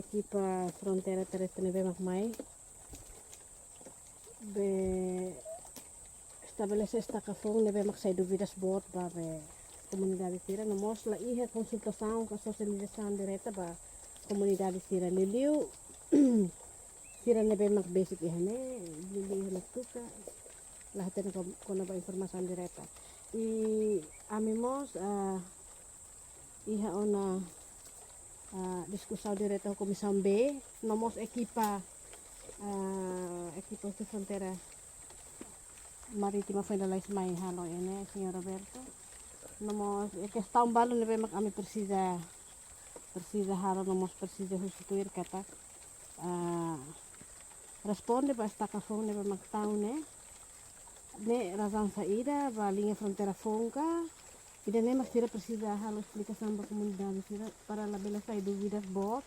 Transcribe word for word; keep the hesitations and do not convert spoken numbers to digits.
Ekipa fronteira terrestre ne'ebé mak mai be estabelese estaka foun ne'ebé mak sai dúvidas boot ba be komunidade sira, no mós la iha konsultasaun ka sosializasaun direta ba komunidade sira. Liuliu sira ne'ebé mak besik iha ne'e, liuliu iha Latuka, la hatene ko-, kona-ba informasaun direta. I ami mós, ah, iha ona, ah, diskusaun direta ho Komisaun B, no mós ekipa, ah, ekipa husi fronteira marítima foin lalais mai halo ne'e, señór Roberto. No mós, eh, kestaun balu ne'ebé mak ami presiza, presiza halo, no mós presiza husu tuir katak, ah, responde ba estaka foun ne'ebé mak tau ne'e, ne'e razaun saida, ba liña fronteira foun ka, ida-ne'e mak sira presiza halo esplikasaun ba komunidade sira para labele sai dúvidas boot,